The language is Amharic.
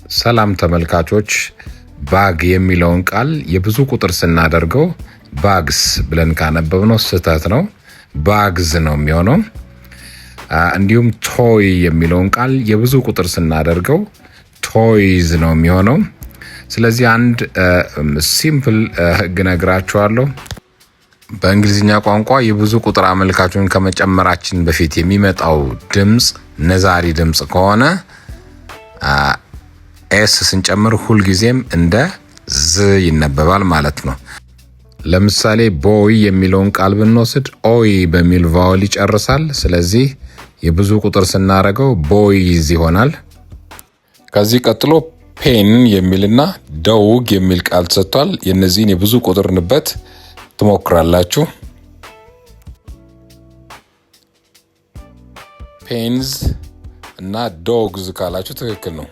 ሰላም ተመልካቾች፣ bag የሚለውን ቃል የብዙ ቁጥር ስናደርገው bags ብለን ካነበብነው ስህተት ነው። Bags ነው የሚሆነው። እንዲሁም toy የሚለውን ቃል የብዙ ቁጥር ስናደርገው toys ነው የሚሆነው። ስለዚህ አንድ simple ህግ ነግራችኋለሁ። በእንግሊዝኛ ቋንቋ የብዙ ቁጥር አመልካቹን ከመጨመራችን በፊት የሚመጣው ድምፅ ነዛሪ ድምፅ ከሆነ S ስንጨምር ሁልጊዜም እንደ ዝ ይነበባል ማለት ነው። ለምሳሌ boy የሚለውን ቃል ብንወስድ ኦይ በሚል vowel ይጨርሳል። ስለዚህ የብዙ ቁጥር ስናደርገው boys ይሆናል። ከዚህ ቀጥሎ pen የሚልና dog የሚል ቃል ተሰጥቷል። የእነዚህን የብዙ ቁጥር ንበት ትሞክራላችሁ። Pens እና dogs ካላችሁ ትክክል ነው።